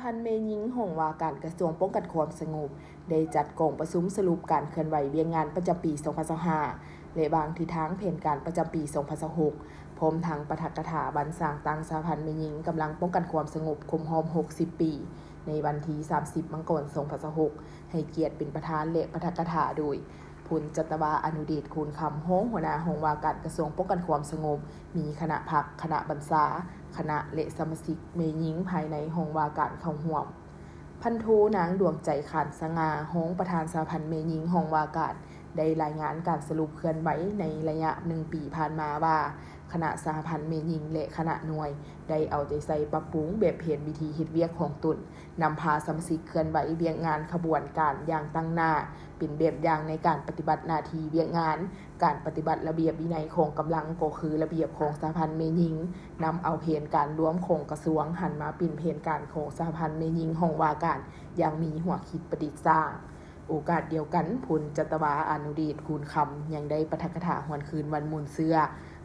ທ່ານແມ່ຍິງ ຫ້ອງວ່າການກະຊວງປ້ອງກັນຄວາມສະຫງົບ ໄດ້ຈັດກອງປະຊຸມສະຫຼຸບການເຄື່ອນໄຫວວຽກງານປະຈຳປີສອງພັນຊາວຫ້າ ແລະ ວາງທິດທາງແຜນການປະຈຳປີສອງພັນຊາວຫົກ ພ້ອມທັງປາຖະກະຖາວັນສ້າງຕັ້ງສະຫະພັນແມ່ຍິງກຳລັງປ້ອງກັນຄວາມສະຫງົບຄົບຮອບຫົກສິບປີ ໃນວັນທີສາມສິບ ມັງກອນ ສອງພັນຊາວຫົກ ໃຫ້ກຽດເປັນປະທານ ແລະ ປາຖະກະຖາໂດຍ ພົນຈັດຕະວາ ອະນຸເດດ ຄູນຄຳ ຮອງຫົວໜ້າຫ້ອງວ່າການກະຊວງປ້ອງກັນຄວາມສະຫງົບ, ມີຄະນະພັກ, ຄະນະບັນຊາ, ຄະນະ ແລະ ສະມາຊິກແມ່ຍິງພາຍໃນຫ້ອງວ່າການເຂົ້າຮ່ວມ. ພັນໂທ ນາງ ດວງໃຈ ຂານສະຫງ່າ ຮອງປະທານສະຫະພັນແມ່ຍິງຫ້ອງວ່າການ ໄດ້ລາຍງານການສະຫຼຸບເຄື່ອນໄຫວໃນໄລຍະໜຶ່ງປີຜ່ານມາວ່າ ຄະນະສະຫະພັນແມ່ຍິງ ແລະ ຄະນະໜ່ວຍ ໄດ້ເອົາໃຈໃສ່ປັບປຸງແບບແຜນວິທີເຮັດວຽກຂອງຕົນ, ນຳພາສະມາຊິກເຄື່ອນໄຫວວຽກງານຂະບວນການຢ່າງຕັ້ງໜ້າ, ເປັນແບບຢ່າງໃນການປະຕິບັດໜ້າທີ່ວຽກງານ, ການປະຕິບັດລະບຽບວິໄນຂອງກຳລັງກໍຄືລະບຽບຂອງສະຫະພັນແມ່ຍິງ, ນຳເອົາແຜນການລວມຂອງກະຊວງຫັນມາເປັນແຜນການຂອງສະຫະພັນແມ່ຍິງຫ້ອງວ່າການຢ່າງມີຫົວຄິດປະດິດສ້າງ. ໂອກາດດຽວກັນ, ພົນຈັດຕະວາ ອະນຸເດດ ຄູນຄຳ ຍັງໄດ້ປາຖະກະຖາຫວນຄືນວັນມູນເຊື້ອ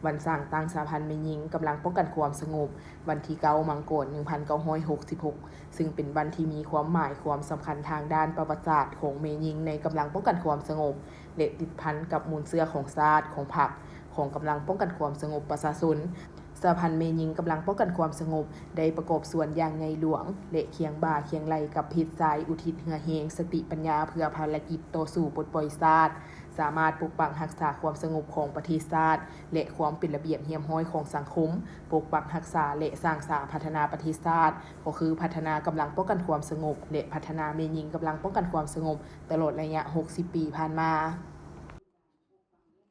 ວັນສ້າງຕັ້ງສະຫະພັນແມ່ຍິງກຳລັງປ້ອງກັນຄວາມສະຫງົບ ວັນທີເກົ້າ ມັງກອນ ໜຶ່ງພັນເກົ້າຮ້ອຍຫົກສິບຫົກ ຊຶ່ງເປັນວັນທີ່ມີຄວາມໝາຍຄວາມສຳຄັນທາງດ້ານປະຫວັດສາດຂອງແມ່ຍິງໃນກຳລັງປ້ອງກັນຄວາມສະຫງົບ ແລະ ຕິດພັນກັບມູນເຊື້ອຂອງຊາດ, ຂອງພັກ, ຂອງກຳລັງປ້ອງກັນຄວາມສະຫງົບປະຊາຊົນ. ສະຫະພັນແມ່ຍິງກຳລັງປ້ອງກັນຄວາມສະຫງົບ ໄດ້ປະກອບສ່ວນຢ່າງໃຫຍ່ຫຼວງ ແລະ ຄຽງບ່າຄຽງໄຫຼ່ກັບເພດຊາຍ ອຸທິດເຫື່ອແຮງ, ສະຕິປັນຍາເພື່ອພາລະກິດຕໍ່ສູ້ປົດປ່ອຍຊາດ, ສາມາດປົກປັກຮັກສາຄວາມສະຫງົບຂອງປະເທດຊາດ ແລະ ຄວາມເປັນລະບຽບຮຽບຮ້ອຍຂອງສັງຄົມ, ປົກປັກຮັກສາ ແລະ ສ້າງສາພັດທະນາປະເທດຊາດ, ກໍຄືພັດທະນາກຳລັງປ້ອງກັນຄວາມສະຫງົບ ແລະ ພັດທະນາແມ່ຍິງກຳລັງປ້ອງກັນຄວາມສະຫງົບ ຕະຫຼອດໄລຍະຫົກສິບປີຜ່ານມາ.